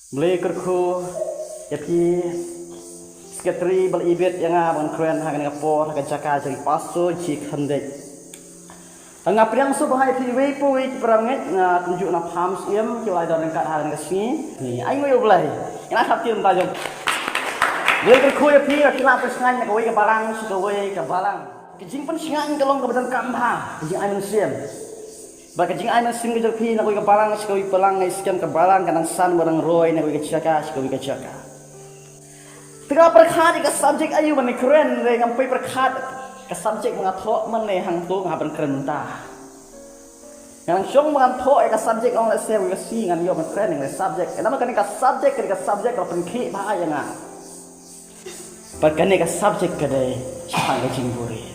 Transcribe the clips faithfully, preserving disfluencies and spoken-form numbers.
Blei kyrkhu ïa phi, Secretary ba la ibit ïa nga ban kren ha kane ka por ha ka jaka jong i Pastor G Khyndit. Nga pdiang sngewbha ïa phi iwei pa iwei ki para ngeit, nga kumjuh na Palm Syiem ki la ïadon ryngkat ha kane ka sngi. Ni ai nguh ïa U Blei. Ngin ïa thap kti mynta jong. Blei kyrkhu ïa phi ba phi la pynshngaiñ na kawei ka balang sha kawei ka balang. Ka jingpynshngaiñ ka long kaba donkam bha, ka jingai mynsiem. Bad ka jingai mynsiem ka jong phi na kawei ka balang sha kawei ka balang, ngi skhem ka balang ka nang san bad nang roi na kawei ka jaka sha kawei ka jaka. Te nga pyrkhat ïa ka subject aïu ban kren, hynrei ngam poi pyrkhat ka subject ba nga thoh mynne hangto nga hap ban kren mynta. Nga nang shong ba ngan thoh ïa ka subject, ong lehse kawei ka sngi ngan ïoh ban kren ïa ka subject. Namar kane ka subject, kane ka subject ka la pynkhih bha ïa nga. Bad kane ka subject ka dei shaphang ka jingbuhrieh.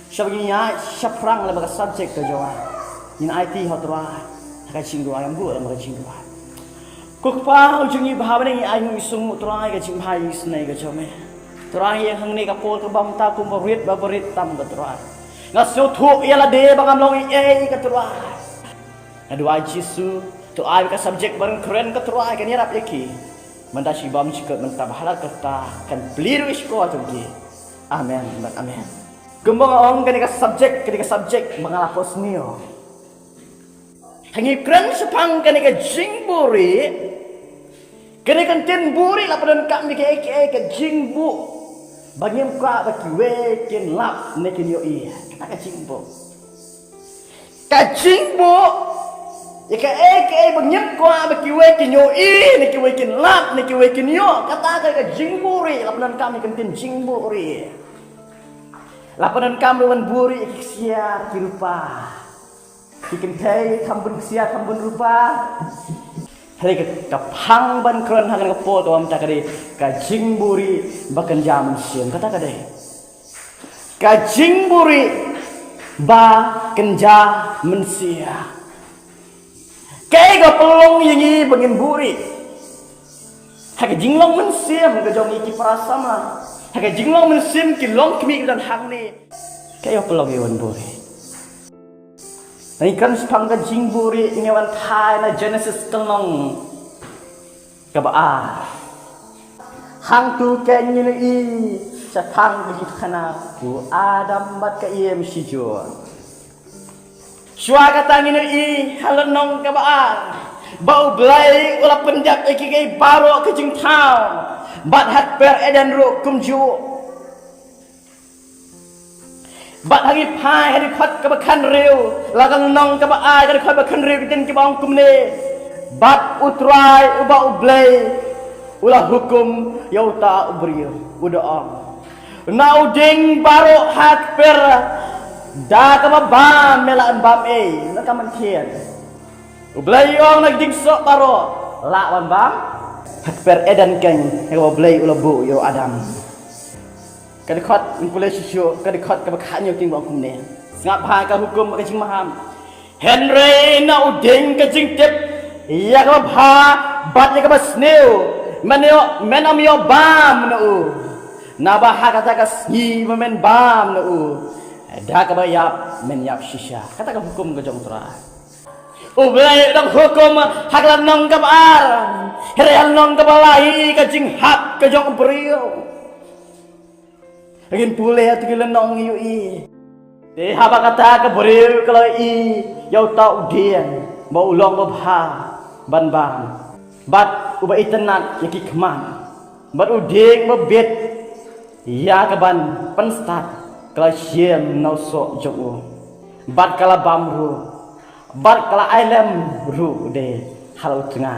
Shaba ngin ïaid shaphrang lem bad ka subject ka jong nga, ngin aiti ha U Trai ha ka jingduwai, ngin buh lem bad ka jingduwai. Ko Kpa u jong ngi ba ha bneng, ngi ai nguh ngi sngewbha ïa ka jingbha ïa ka sngi ka jong me. Trai, ïa hangne ka por kaba mynta kumba rit ba barit tam, ko Trai, nga sngewthuh ïa lade ba ngam long ei ei, ko Trai. Nga duwai Jisu, to ai ka subject ba ngan kren, ko Trai, kan ïarap ïa ki. Mynta shi bym jukut mynta, ba ha lad kata kan plie ruh ïa ki shkor jong ki. Amen bad amen. Kumba nga ong, kane ka subject, kane ka subject ba nga la phohsniew. Ha ngi kren shaphang kane ka jingbuhrieh, kane ka ktien buhrieh la pyndonkam ïa kaei kaei ka jingbuh ba ngim kwah ba kiwei kin lap ne kin ïohi. Kata ka jingbuh. Ka jingbuh ïa kaei kaei ba ngim kwah ba kiwei kin ïohi, ne kiwei kin lap, ne kiwei kin ïoh. Kata ka, ka jingbuhrieh la pyndonkam ïa ka ktien jingbuhrieh. La pyndonkam ruh ban buhrieh ïa ki ksiar ki rupa, ki kynthei kham bun ksiar kham bun rupa. Hynrei ka, ka phang ban kren ha kane ka por kaba mynta ka dei ka jingbuhrieh ba kynja mynsiem. Kata ka dei ka jingbuhrieh ba kynja mynsiem. Kaei ka pynlong ïa ngi ba ngin buhrieh? Ha ka jinglong mynsiem ka jong ngi ki para samla, ha ka jinglong mynsiem ki longkmie ki don hangne, kaei ka pynlong ïa ngi ban buhrieh? Ngi kren shaphang ka jingbuhrieh, ngi wan thai na Genesis ka lynnong kaba ar. Hangto keiñ ngin ïohi shaphang ka jingïakhana u Adam bad ka Im shijur. Shuwa kata ngin ïohi ha lynnong kaba ar ba U Blei u la pyndep ïa kiei kiei baroh ki jingthaw, bad ha kper Eden ruh kumjuh. Bad ha ngi phai ha dkhot kaba khathynriew, la ka lynnong kaba ar, ka dkhot ba khathynriew, ki ktien kiba ong kumne: Bad U Trai uba U Blei u la hukum ïa uta u briew, u da ong: Na u dieng baroh ha kper, da kaba bam me lah ban bam ei? Na ka mynsiem U Blei u ong na ki dieng soh baroh lah ban bam. Ha kper Eden keiñ, ha kaba U Blei u la buh ïa u Adam. Ka dkhot, ngin pule shuh shuh, ka dkhot kaba khathynñiew, ktien ba ong kumne: Sngap bha ka hukum bad ka jingmaham, hynrei na u dieng ka jingtip ïa kaba bha bad ïa kaba sniew, men ïoh, men ym ïoh bam na u, naba ha kata ka sngi ba men bam na u, da kaba ïap men ïap shisha. Kata ka hukum ka jong U Trai. U Blei u dang hukum ha ka lynnong kaba ar, hynrei ha lynnong kaba lai ka jinghap ka jong u briew. Ngin pule ha kito ki lynnong, ngi ïohi. Te haba kata ka briew ka la ïohi ïa uta u dieng ba u long ba bha ban bam, bad uba itynnad ïa ki khmat, bad u dieng ba bit ïa kaban pynstad, ka la shim na u soh jong u bad ka la bam ruh, bad ka la ai lem ruh de ha la u tnga,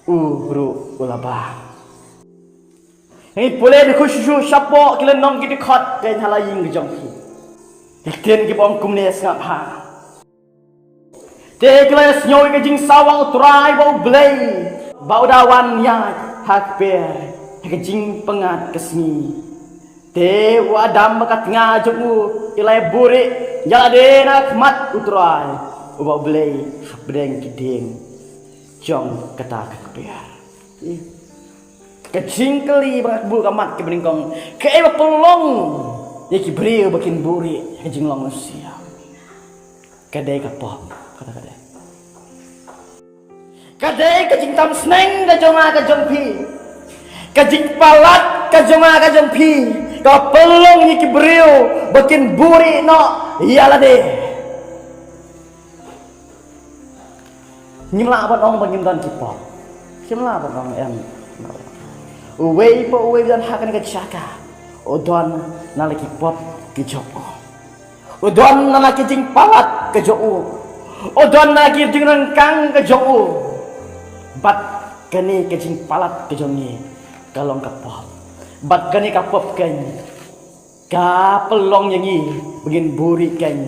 u ruh u la bam. Ngi pule dkhot shuh shuh shapoh ki lynnong, ki dkhot keiñ ha la ïing ka jong phi. Ki ktien kiba ong kumne, sngap bha. Te ki la ïohsngew ïa ka jingsawa U Trai ba U Blei, ba u da wan ïaid ha kper ha ka jingpyngngad ka sngi. Te u Adam bad ka tnga jong u ki la ïa buhrieh ïa lade na khmat U Trai uba U Blei hapdeng ki dieng jong kata ka kper. Ka jingkylli ba nga buh ka mat kiba nyngkong, kaei ba pynlong ïa ki briew ba kin buhrieh ha ka jinglong mynsiem? Ka dei ka pop, kata ka dei. Ka dei ka jingtam sneng ka jong nga ka jong phi. Ka jingpalat ka jong nga ka jong phi ka pynlong ïa ki briew ba kin buhrieh noh ïa lade. Ngim lah ban ong ba ngim don ki pop. Ngim lah ban ong, em. Uwei pa uwei ba don ha kane ka jaka u don na la ki pop ki jong u. U don na la ki jingpalat ka jong u. U don na la ki jingryngkang ka jong u. Bad kane ka jingpalat ka jong ngi ka long ka pop. Bad kane ka pop keiñ ka pynlong ïa ngi ba ngin buhrieh keiñ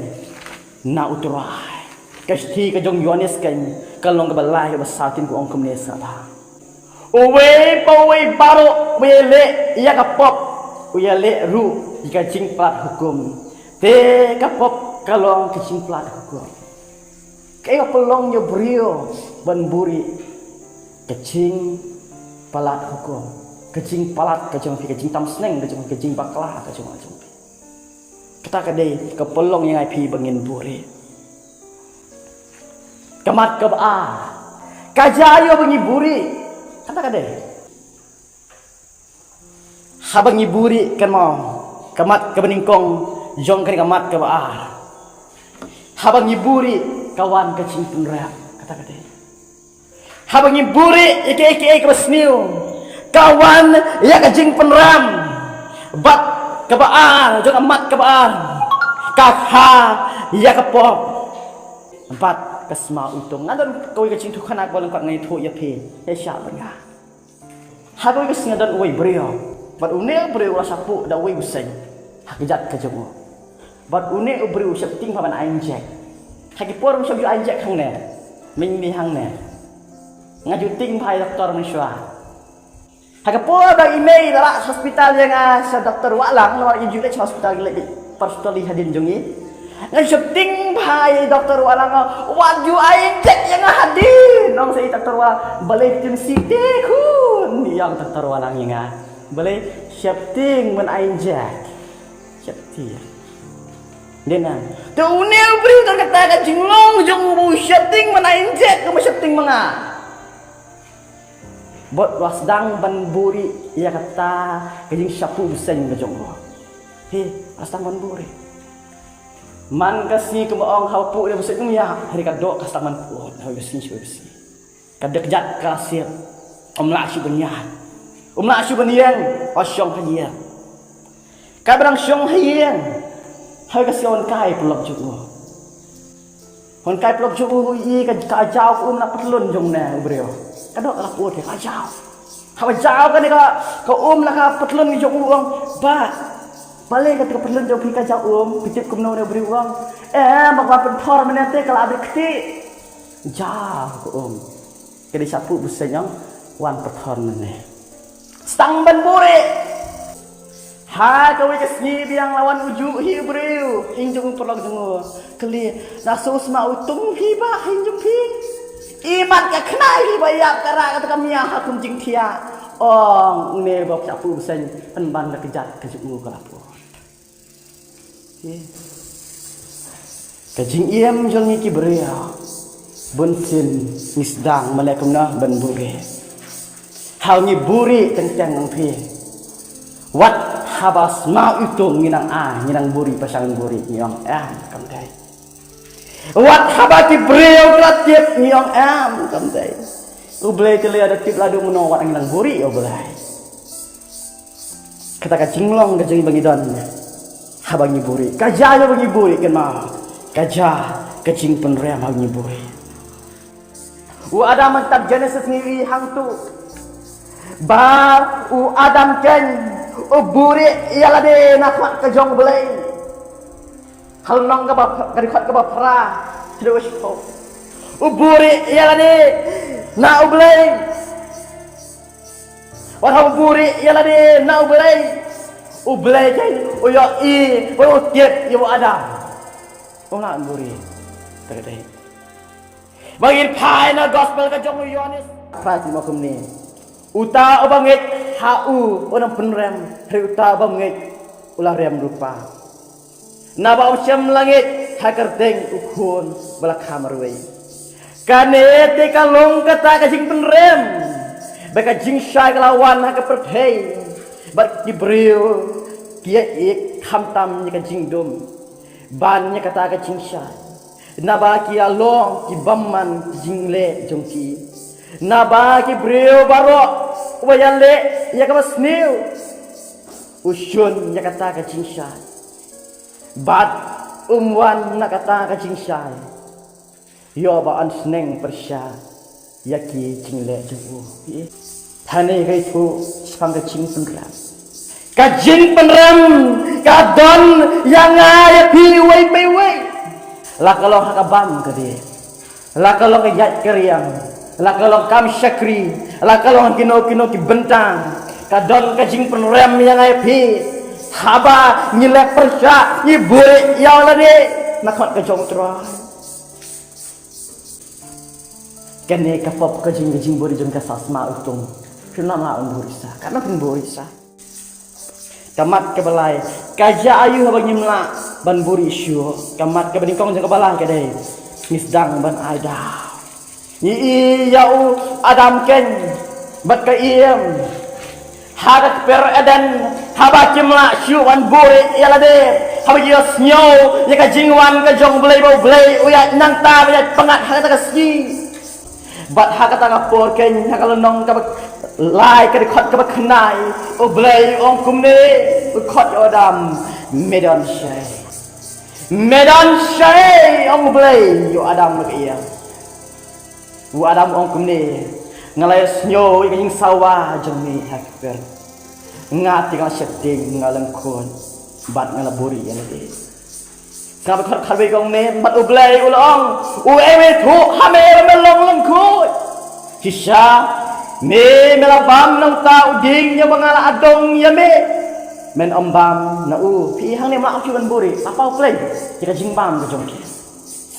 na U Trai. Ka shithi ka jong u Ïoannis keiñ ka lynnong kaba lai kaba saw, kin ong kumne sa ba, uwei pa uwei baroh u ïaleh ïa ka pop u ïaleh ruh ïa ka jingpalat hukum. Te ka pop ka long ka jingpalat hukum. Kaei ka pynlong ïa u briew ban buhrieh? Ka jingpalat hukum, ka jingpalat ka jong phi, ka jingtam sneng ka jong phi, ka jingbakla ka jong nga jong phi. Kata ka dei ka pynlong ïa nga ïa phi ba ngin buhrieh. Ka mat kaba ar, ka jia ïa ba ngi buhrieh. Kata ka dei. Haba ngi buhrieh, kan mut ka mat kaba nyngkong jong kane ka mat kaba ar. Haba ngi buhrieh ka wan ka jingpynrem. Kata ka dei. Haba ngi buhrieh ïa kiei kiei kaba sniew, ka wan ïa ka jingpynrem. Bad kaba ar jong ka mat kaba ar, ka kha ïa ka pop bad ka sma utung. Nga don kawei ka jingthoh kane kaba lyngkot, nga ïathuh ïa phi, ïa sha bynta. Ha kawei ka sngi don uwei u briew bad une u briew u la shapoh da uwei u seng ha kjat ka jong u. Bad une u briew u sheptieng bha ban ai injek. Ha ki por ngim shym ju ai injek hangne, mynmiet hangne. Nga ju tieng bha ïa doktor mynshuwa. Ha ka por ba i mei i la rah sha hospital ïa nga sha doktor Wahlang, namar i ju leit sha hospital, i leit personally hadien jong i. Nga sheptieng bha ïa i doktor Wahlang, wat ju ai injek ïa nga hadien, ong sa i doktor Wahlang. Balei phi tim site khun, ong doktor Wahlang ïa nga. Balei sheptieng ban ai injek? Sheptieng. Dei na, te une u briew, kata ka jinglong jong u ba u sheptieng ban ai injek, ka ba sheptieng ma nga. Bad u la sdang ban buhrieh ïa kata ka jingshapoh bseiñ ka jong u. He, u la sdang ban buhrieh. Man ka sngi, kumba ong, haba poh ïa u bseiñ um ïap, hynrei ka doh ka sdang ban poh ha kawei ka sngi sha kawei ka sngi. Ka dei ka jait ka siat. Um lah shuh ban ïaid, um lah shuh ban ïeng, u shong ha ïing. Katba dang shong ha ïing, ha kawei ka sngi u wan kai paralok jong u. U wan kai paralok jong u, u ïohi ka, ka jaw ka um na ka patlun jong une u briew. Ka doh ka la pud, ka jaw. Haba jaw kane ka, ka um na ka patlun jong u, u ong, "Bah, balei kata ka patlun jong phi ka jaw um?" Phi tip kumno une u briew u ong? "Em, ba ka wan pynthor mynne te ka la bit ktieh." Jaw ka um. Ka dei shapoh bseiñ, ong, wan pynthor mynne. Sdang ban buhrieh. Ha kawei ka sngi biang la wan ujuh hi u briew ha ïing jong u paralok jong u. Kylli, "Na sngewsma utung phi bah ha ïing jong phi? Imat ka khnai phi ba ïap, ka rah kata ka mia ha kum jingthiah." Ong une ba shapoh bseiñ, pynban da ka jait ka jong u ka la pud. Ka jingim jong ngi ki briew, bunsien ngi sdang, ma leh kumno, ban buhrieh. Haba ngi buhrieh teng teng, ong phi, wat haba sma utung ngi nang ai, ngi nang buhrieh, pyrshang buhrieh, ngi ong, "Em, kam dei." Wat haba ki briew ki la tip, ngi ong, "Em, kam dei." U Blei te lei, da tip lada kumno, wat ngi nang buhrieh ïa u Blei. Kata ka jinglong ka jong ngi ba ngi don haba ngi buhrieh. Ka jia ïa ba ngi buhrieh, kynmaw, ka jia ka jingpynrem haba ngi buhrieh. U Adam, ha kitab Genesis ngi ïohi hangto ba u Adam keiñ u buhrieh ïa lade na khmat ka jong u Blei. Ha lynnong kaba, ka dkhot kaba phra, u buhrieh ïa lade na u Blei. Wat haba u buhrieh ïa lade na u Blei, u Blei keiñ u ïohi, u tip ïa u Adam. Um lah ban buhrieh. Kata ka dei. Ba ngin phai na gospel ka jong u Ïoannis. Phai, ong kumne, "Uta uba ngeit ha u, un ym pynrem, hynrei uta uba ngeit u la rem lypa. Naba um shym la ngeit ha ka kyrteng u Khun ba la kha marwei." Kane te ka long kata ka jingpynrem ba ka jingshai ka la wan ha ka pyrthei, bad ki briew ki ïaieit khamtam ïa ka jingdum ban ïa kata ka jingshai. Naba ki ïa long ki bymman ki jingleh jong ki. Naba ki briew baroh uba ïaleh ïa kaba sniew u shun ïa kata ka jingshai, bad um wan na kata ka jingshai ïoh ba yn sneng pyrshah ïa ki jingleh jong u. Hangne ka ithuh shaphang ka jingpynrem. Ka jingpynrem ka don ïa nga ïa phi uwei pa uwei. La ka long ha ka bam ka dih, la ka long ka ïaid ka riam, la ka long kam shakri, la ka long kino kino ki bynta, ka don ka jingpynrem ïa nga ïa phi. Haba ngi leh pyrshah, ngi buhrieh ïa lade na khmat ka jong U Trai. Kane ka pop ka jing, ka jingbuhrieh jong ka sah sma u tung. Phin ym lah ban buhrieh sah, katno phin buhrieh sah. Ka mat kaba lai, ka jia aïu haba ngim lah ban buhrieh shuh. Ka mat kaba nyngkong jong kaba lai ka dei, ngi sdang ban ai daw. Ngi ïohi ïa u Adam keiñ bad ka Im ha ka kper Eden, haba kim lah shuh ban buhrieh ïa lade, haba ki ïohsngew ïa ka jingwan ka jong U Blei, ba U Blei u ïaid nangta, ba u ïaid pyngngad ha kata ka sngi. Bad ha kata ka por keiñ, ha ka lynnong kaba lai, ka dkhot kaba khyndai, U Blei u ong kumne, u khot ïa u Adam, me don shaei. Me don shaei, ong U Blei ïa u Adam bad ka Im. U Adam u ong kumne, nga la ïohsngew ïa ka jingsawa jong me ha ka kper. Nga te nga la sheptieng, nga la lyngkhuid, bad nga la buhrieh ïa lade. Sngap ïa ka dkhot khatwei ka ong ne, bad U Blei u la ong, uei uba ithuh ha me ba me long lyngkhuid? Shisha me, me la bam na uta u dieng ïa uba nga la adong ïa me? Men ym bam na u. Phi, hangne ym lah shuh ban buhrieh, la paw khlem ïa ka jingbam ka jong ki.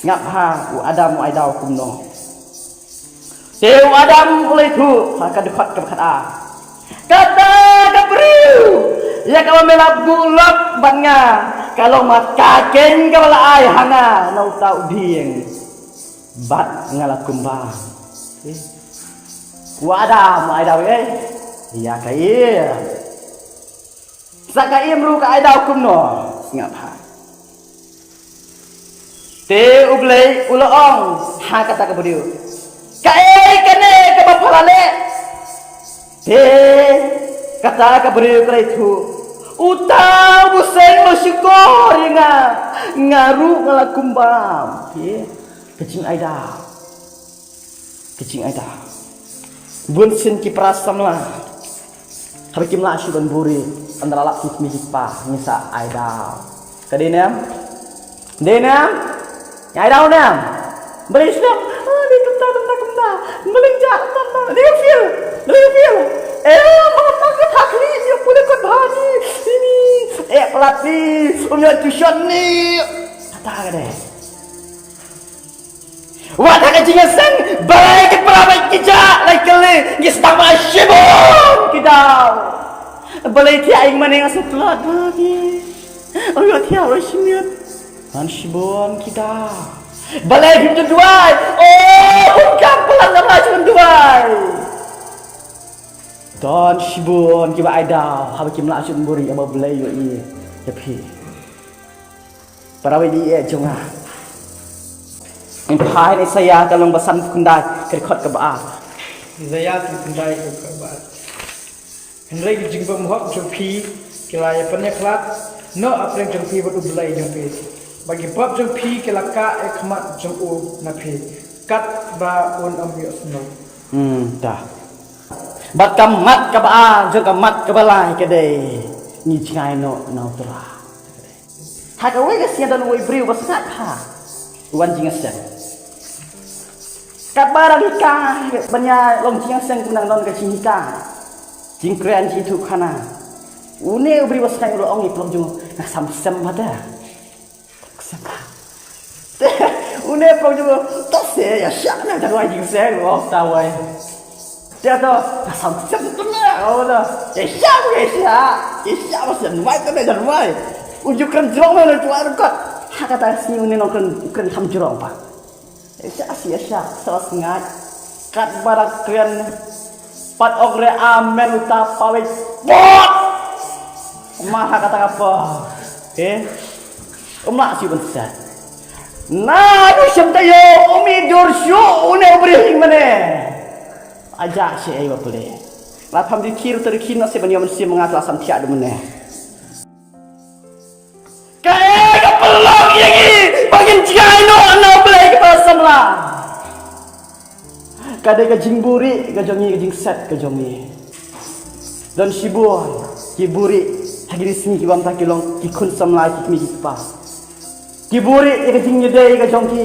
Sngap bha u Adam u ai daw kumno. Te u Adam u la ïathuh ha ka dkhot kaba khatar, kata ka briew ïa kaba me la buh lok bad nga, ka long ma ka keiñ kaba la ai ha nga na uta u dieng, bad nga la kumbam. U Adam u ai daw ïa ka Im. Sa ka Im ruh ka ai daw kumno? Sngap bha. Te U Blei u la ong ha kata ka briew, kaei kane kaba pha la leh? Te kata ka briew ka la ïathuh, uta u bunsien u la shukor ïa nga, nga ruh nga la kumbam. Te ka jingai daw. Ka jingai daw. Bun sien ki para samla, haba kim lah shuh ban buhrieh, ynda la lap ki kmie ki kpa, ngin sa ai daw. Ka dei ne em? Dei ne em? Ngi ai daw ne em? Balei shlem? Ah, dei kumta, kumta, kumta. Balei ja, kumta, kumta. Dei ka feel. Balei ka feel. Eh, ma ka thak ni, ïa pule kot bha ni. Ini. Eh, pelat ni. Um ïa tuition ni. Kata ka dei. Wat ha ka jingïaseng, balei ki para bad ki jah, la kylli, ngi sdang ba shibun ki daw. Balei thiah ïing mane nga sngewtlot ba ki. Ïoh thiah ba shimiet. Don shibun ki daw. Balei phim ju duwai? Oh, bun kam palat nga ba shibun duwai. Don shibun kiba ai daw, haba kim lah shuh ban buhrieh, haba U Blei u ïohi ïa phi. Para baieit jong nga. Ngin phai na Isaïah ka lynnong ba san phew khyndai ka dkhot kaba ar. Isaïah san phew khyndai ka dkhot ba ar. Hynrei ki jingbymhok jong phi ki la ïapynïakhlad noh hapdeng jong phi bad U Blei jong phi. Bad ki pop jong phi ki la kah ha khmat jong u na phi, katba un ym ïohsngew. Hmm, ta. Bad ka mat kaba ar jong ka mat kaba lai ka dei, ngi jngai noh na U Trai. Ha kawei ka sngi don uwei u briew ba sngap ha u wan jingïaseng. Katba dang hikai ban ïa long jingïaseng, kumba dang don ka jinghikai, jingkren, jingïathuhkhana, une u briew ba sngap u la ong ïa i paralok jong u, nga sam sem bha te. Sem bha. Une u paralok jong u, to se ïa shah ne, tang wai jingïaseng, u ong, ta wai. Te to, nga sam sem tu ne, oh, to. Ïa shah, ïa shah. Ïa shah ba sem wai tu ne, jan wai. U ju kren jrong ne, tu wai kot. Ha kata ka sngi une nongkren, u kren kham jrong bha. Sha sha sha sha sngat. Kat ba la kren. Pat ong re amen uta pawei. Bot. Ma ha kata ka pa. Eh. Um lah siew ban sat. Na du shem taïew um i dur shu une u briew ïing mane. Aja shi ei wa pule. La pham di khir ter khir na se ban ïa man sim nga la sam thiah du mane. Kaei ka pynlong ïa ngi ba ngin jngai noh na U Blei kaba samla. Ka dei ka jingbuhrieh ka jong ngi, ka jingset ka jong ngi. Don shibun ki buhrieh ha kine ki sngi kiba mynta ki long ki khun samla, ki kmie ki kpa. Ki buhrieh ïa ka jingïadei ka jong ki.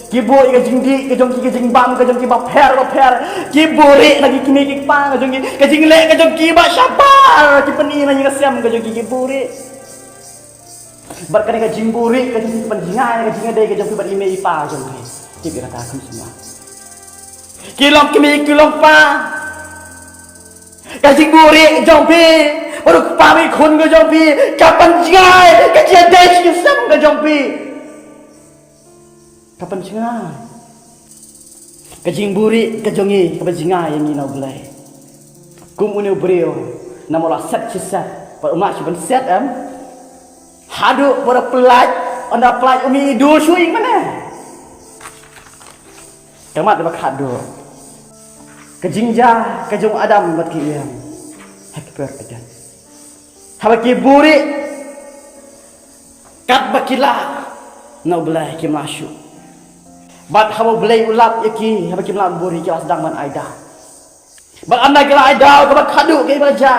Ki buh ïa ka jingdih ka jong ki, ka jingbam ka jong ki bapher bapher. Ki buhrieh na ki kmie ki kpa ka jong ki, ka jingleh ka jong ki ba shabar, ki pyni na ïing ka sem ka jong ki, ki buhrieh. Bad kane ka jingbuhrieh ka jong ki, ka jingïadei ka jong ki bad i mei i pa jong ki. Tip ïa kata kham sngewbha. Ki long kmie ki long kpa. Ka jingbuhrieh jong phi bad u kpa bad i khun ka jong phi ka pynjngai ka jingïadei jingïaseng ka jong phi. Ka pynjngai. Ka jingbuhrieh ka jong ngi ka pynjngai ïa ngi na U Blei. Kum une u briew namar u la set shi set bad um lah shu ban set em. Haduh ba u da pynlait, ynda pynlait um i dur shuh ïing mane. Ka mat ba khatduh. Ka jingjia ka jong u Adam bad ka Im ha ka por Eden. Haba ki buhrieh katba ki lah na U Blei kim lah shuh. Bad haba U Blei u lap ïa ki haba kim lah buhrieh ki la sdang ban ai daw. Bad ynda ki la ai daw kaba khatduh kaei ba la jia?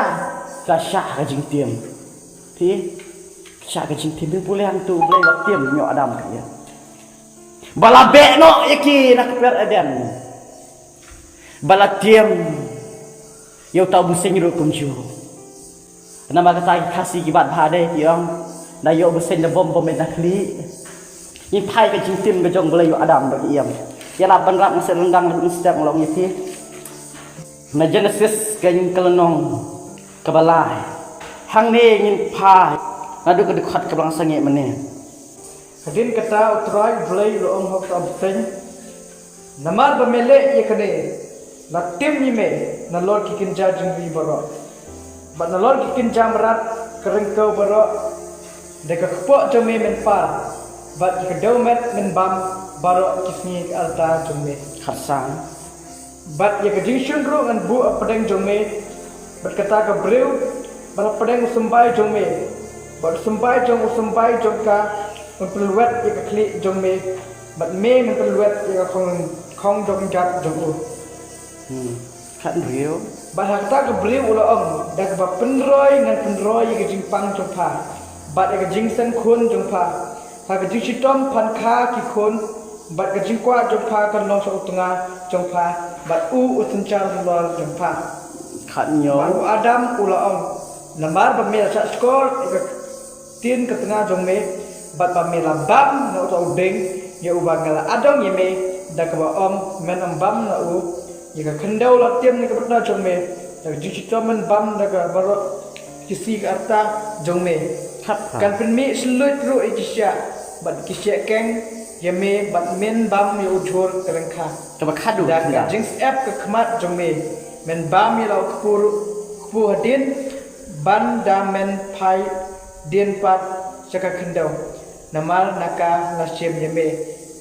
Ki la shah ka jingtim. Phi? Ki shah ka jingtim, phi pule hangto U Blei u la tim ïa u Adam ka Im. Ba la beh noh ïa ki na ka por Eden. Ba la tim ïa uta u bseiñ ruh kumjuh. Namar kata ki Khasi ki bat bha de ki ong, da ïoh bseiñ da bom bom na khlieh. Ngin phai ka jingtim ka jong U Blei ïa u Adam bad ka Im. Ïa la ban rap nga seh ryndang ruh step ngan ong ïa phi. Na Genesis ka jingkylliang kaba lai. Hangne ngin phai naduh ka dkhot kaba lang sangeh mynne. Hadien kata U Trai U Blei u la ong ha uta u bseiñ, namar ba me leh ïa kane, la tim ïa me nalor ki kynja jingri baroh, bad nalor ki kynja mrad ka ryngkew baroh, da ka kpoh jong me men par, bad ïa ka dewmet men bam baroh ki sngi ka rta jong me. Khatsan. Bad ïa ka jingshun ruh ngan buh hapdeng jong me bad kata ka briew, bad hapdeng u symbai jong me bad u symbai jong u symbai jong ka, men pynlwet ïa ka khlieh jong me, bad me men pynlwet ïa ka khong, khong jong jat jong u. Hmm. Khathynriew. Bad ha kata ka briew u la ong, da kaba pynroi ngan pynroi ïa ka jingpang jong pha bad ïa ka jingseng khun jong pha. Ha ka jingshitom phan kha ki khun, bad ka jingkwah jong pha kan long sha u tnga jong pha, bad u u synshar halor jong pha. Khathynñiew. Bad u Adam u la ong, namar ba me la shah shkor ïa ka ktien ka tnga jong me, bad ba me la bam na uta u dieng ïa uba nga la adong ïa me, da kaba ong, men ym bam na u, ïa ka khyndew la tim na ka bynta jong me, da ka jingshitom men bam da ka baroh ki sngi ka rta jong me. Khat khat. Kan pynmih shynluid ruh ïa ki shiah bad ki shiah keng ïa me, bad men bam ïa u jhur ka ryngkha. Kaba khatduh. Da ka jingsyep ka khmat jong me, men bam ïa la u kpu ruh, kpu hadien, ban da men phai dien pat sha ka khyndew. Namar na ka la shim ïa me,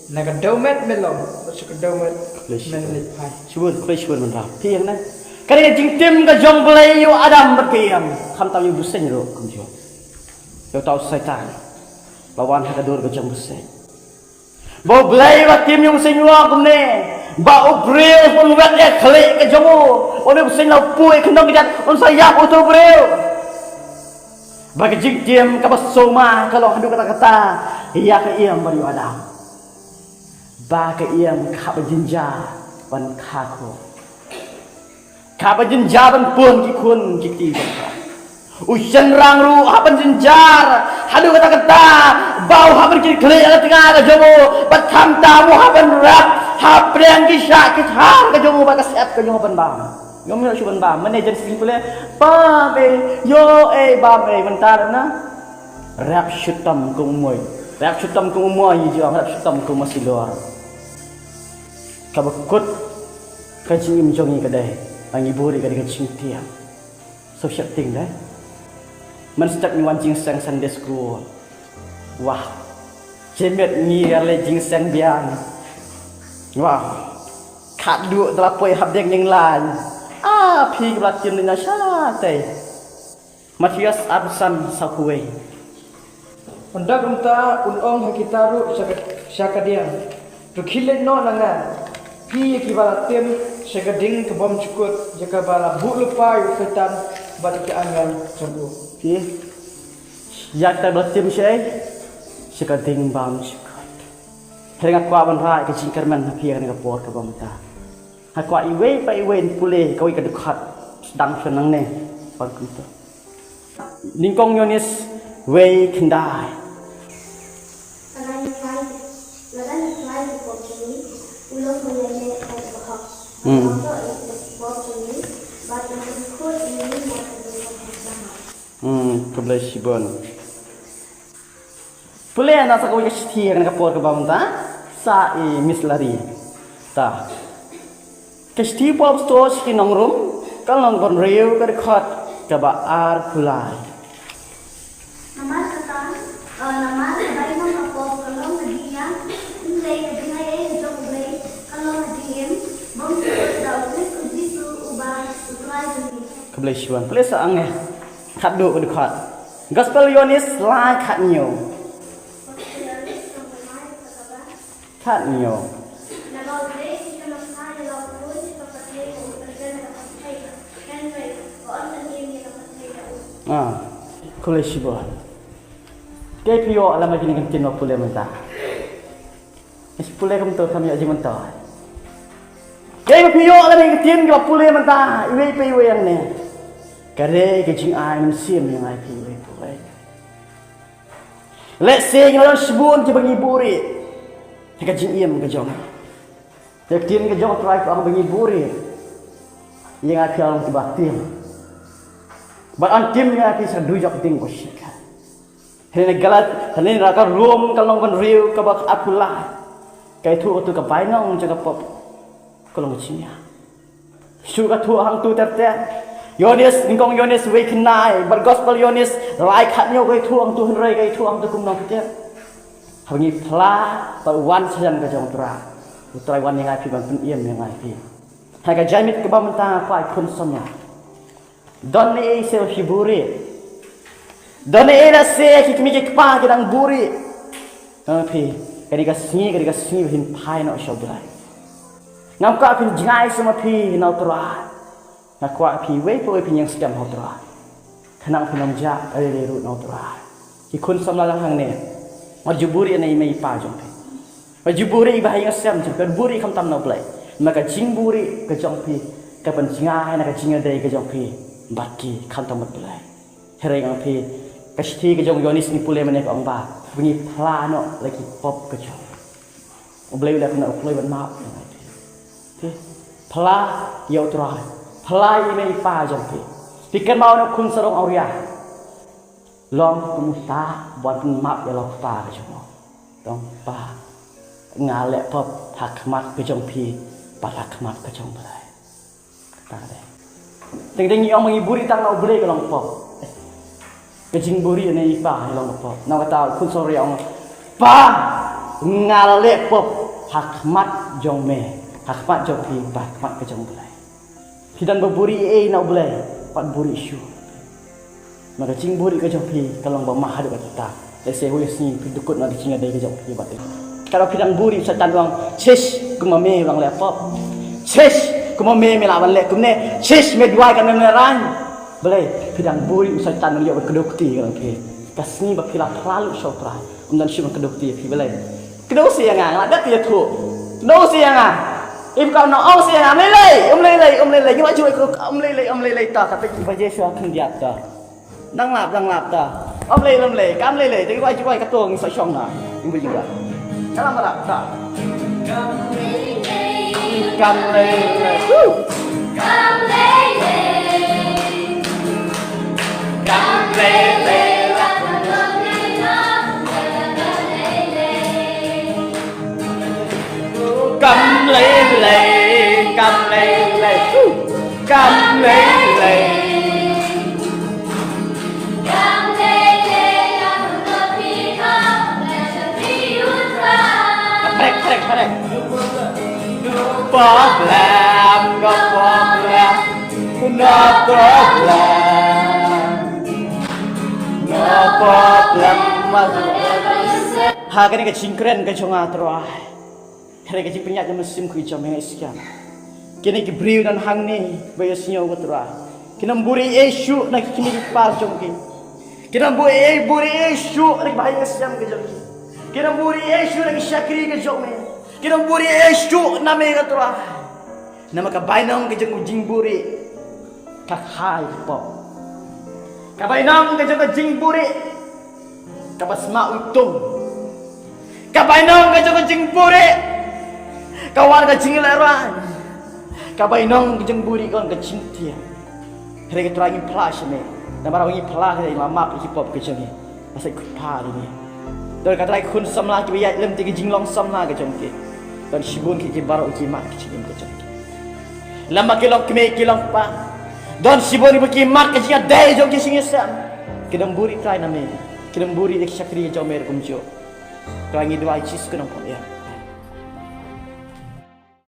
na ka dewmet me long, bad sha ka dewmet men leit phai. Shibun, khublei shibun mynta. Phi ïeng na. Kane ka jingtim ka jong U Blei ïa u Adam bad ka Im. Khamtam ïa u bseiñ ruh kumjuh. Ïa uta u Soitan. La wan ha ka dur ka jong u bseiñ. Ba U Blei u la tim ïa u bseiñ u ong kumne. Ba u briew un wet ïa ka khlieh ka jong u. Une u bseiñ la u poi ïa ka khyndew ka jait un sa ïap uta u briew. Ba ka jingtim kaba sumar ka long haduh katta katta ïa ka Im bad ïa u Adam. Ba ka Im ka hap ban jynjar ban kha khun. Ka hap ban jynjar ban pun ki khun ki kti jong ka. U shynrang ruh hap ban jynjar haduh katta katta ba u hap ban kit khlieh ha tnga ka jong u bad khamtam u hap ban rep hapdeng ki shah ki shar ka jong u bad ka syep ka jong u hap ban bam. Ngam ïoh shuh ban bam. Mynne jan sing pule bam ei, ïoh ei, bam ei, mynta na. Rep shitom kum u moi. Rep shitom kum u moi, ïa jong rep shitom kum u masilor. Kaba kut ka jingim jong ngi ka dei ba ngi buhrieh ka dei ka jingtieng. Sngewsih tieng dei. Mynstep ngi wan jingseng Sunday school. Wah. Jingmut ngi ïa leit jingseng biang. Wah. Khadduh da la poi hapdeng ïing lain. Ah, phi kaba la tieng na shatei. Mathaios arphew san, sawphew wei. Ynda kumta un ong ha kita ruh sha ka, sha kadiang. To khie leit noh na nga. Phi ïa kiba la tim sha ka ding ka bymjukut, ïa kaba la buh lypa ïa u Soitan bad ïa ki angel jong u. Phi ïa kita ba la tim sha, sha ka ding bymjukut. Hynrei nga kwah ban rai ka jingkyrmen ha phi ha kane ka por kaba mynta. Nga kwah iwei pa iwei yn pule kawei ka dkhot sdang sha nangne. Ban kumta. Nyngkong Ïoannis wei khyndai. Hmm. Hmm, khublei shibun. Pule na sa kawei ka shithi ha kane ka por kaba mynta sa i Miss Lari. Ta. Ka shithi Paul sha ki nong Rom, ka lynnong ba hynriew ka dkhot kaba arphew lai. Namar kata, eh, namar ka bainong ka pop ka long ka jingïam, hynrei ka jingaiei jong U Blei ka long ka jingim bymjukut da U Khrist U Jisu uba U Trai jong ngi. Khublei shibun. Pule sa hangne. Khadduh ka dkhot. Gospel Ïoannis lai khadhynñiew. Khadhynñiew. Ah, khublei shibun. Kaei phi ïoh lem ha kine ki ktien ba pule mynta? Pule kumto, kham ïoh jingmyntoi. Kaei ba phi ïoh lem ha kine ki ktien ba pule mynta, iwei pa iwei hangne? Ka dei ka jingai mynsiem ïa ngi phi iwei pa iwei. Lehse ngi la don shibun kiba ngi buhrieh ha ka jingim ka jong ngi. Ka ktien ka jong U Trai ka ong ba ngi buhrieh ïa ngi, phi long kiba tieng. Bad yn tim ïa ngi sha dujok ding ko shit. Hynrei na Galat, hynrei na ka Rom ka lynnong ba hynriew kaba arphew lai. Ka ïathuh kato ka bainong jong ka pop ka long ka jingïam. Shu ka thuh hangto ter ter. Ïoannis, nyngkong Ïoannis wei khyndai, bad Gospel Ïoannis lai khadhynñiew ka ïathuh hangto, hynrei ka ïathuh hangto kumno ter ter. Haba ngi phla, ba wan shajan ka jong U Trai. U Trai wan ïa ngi phi ban pynim ïa ngi phi. Ha ka jingmut kaba mynta, ko khun samla. Don ei se phi buhrieh? Don ei lehse ki kmie ki kpa ki dang buhrieh? Ong phi, kane ka sngi, kane ka sngi ba phin phai noh sha U Blei. Ngam kwah phin jngai shuh ma phi na U Trai. Nga kwah phi iwei pa iwei phin ïeng skhem ha U Trai. Khnang phin ym jah lei lei ruh na U Trai. Ki khun samla lang hangne. Wat ju buhrieh na i mei i pa jong phi. Wat ju buhrieh ba ha ïing ha sem jong phi. Buhrieh khamtam na U Blei. Ma ka jingbuhrieh ka jong phi ka pynjngai na ka jingïadei ka jong phi bad ki, khamtam bad U Blei. Hynrei nga ong phi, ka shithi ka jong Ïoannis ngi pule mynne ka ong ba ngi phla noh la ki pop ka jong. U Blei u leh kumno? U kloi ban map ïa ngi. Phi phla ïa U Trai, phla ïa i mei i pa jong phi. Phi kynmaw na u khun sarong awria. Long kum uta ban pynmap ïa la u kpa ka jong u. Tang, Pa, nga leh pop ha khmat ka jong phi bad ha khmat ka jong U Blei. Kata ka dei. Teng teng ngi ong ba ngi buhrieh tang na U Blei ka long pop. Ka jingbuhrieh na i pa ka long pop. Namar kata u khun sarong awria u ong, Pa, nga leh pop ha khmat jong me, ha khmat jong phi bad ha khmat ka jong U Blei. Phi dang ba buhrieh ei na U Blei, pat buhrieh shuh. Ma ka jingbuhrieh ka jong phi ka long ba mah haduh katta. Lehse hoi sngi phi dukut na ka jingïadei ka jong phi bad. Katba phi dang buhrieh u Soitan u ong, Chish, kumba me u dang leh pop. Chish, kumba me me lah ban leh kumne. Chish, me duwai katne me rang. Balei? Phi dang buhrieh, u Soitan u ïoh ban kdew kti ïa phi. Ka sngi ba phi la phla lut sha U Trai, um don shuh ban kdew kti ïa phi, balei? Kdew seh ïa nga, nga la dep ïathuh. Kdew seh ïa nga. Im, ka ong seh ïa nga, ym lei lei, ym lei lei, ym lei lei. Ngi la ju ong ym lei lei, ym lei lei, ta, kata ki ba Jisu khyndiat ta. Dang lap, dang lap ta. Ym lei, ym lei, kam lei lei, te ki ba ju ong kato ngi sa shong na. Ngi ba ju ong. Ka lam ba lap ta. Kam lei lei. Woo! Kam lei lei. Kam lei Kam lei lei. Prek, prek, prek. No problem, no problem. No problem. No problem. Ha kane ka jingkren ka jong nga, Trai. Hynrei ka jingpynïaid ka mynsiem ka jong me, nga ïa skhem. Kine ki briew don hangne ba ïohsngew, ko Trai, kin ym buhrieh shuh na ki kmie ki kpa jong ki. Kin ym buhrieh, buhrieh shuh na ki bahaïing basyiem ka jong ki. Kin ym buhrieh shuh na ki shakri ka jong me. Kin ym buhrieh shuh na me, ko Trai. Namar ka bainong ka jong ka jingbuhrieh ka kha ïa ki pop. Ka bainong ka jong ka jingbuhrieh kaba sma u tung. Ka bainong ka jong ka jingbuhrieh ka wan ka jinglehrain. Ka bainong ka jingbuhrieh ka wan ka jingtieng. Hynrei, ko Trai, ngi phla sha me. Namar ba ngi phla, hynrei la map ïa ki pop ka jong ngi. Ba sa kut pha ïa ngi. Don ka Trai khun samla kiba ïaid lem te ki jinglong samla ka jong ki. Don shibun ki, ki baroh ki mad ka jingim ka jong ki. Lem ba ki long kmie ki long kpa, don shibun kiba ki mad ka jingïadei jong ki shisien. Kin ym buhrieh, Trai, na me. Kin ym buhrieh da ki shakri ka jong me ruh kumjuh. Trai, ngi duwai Jisu ka nongpynim.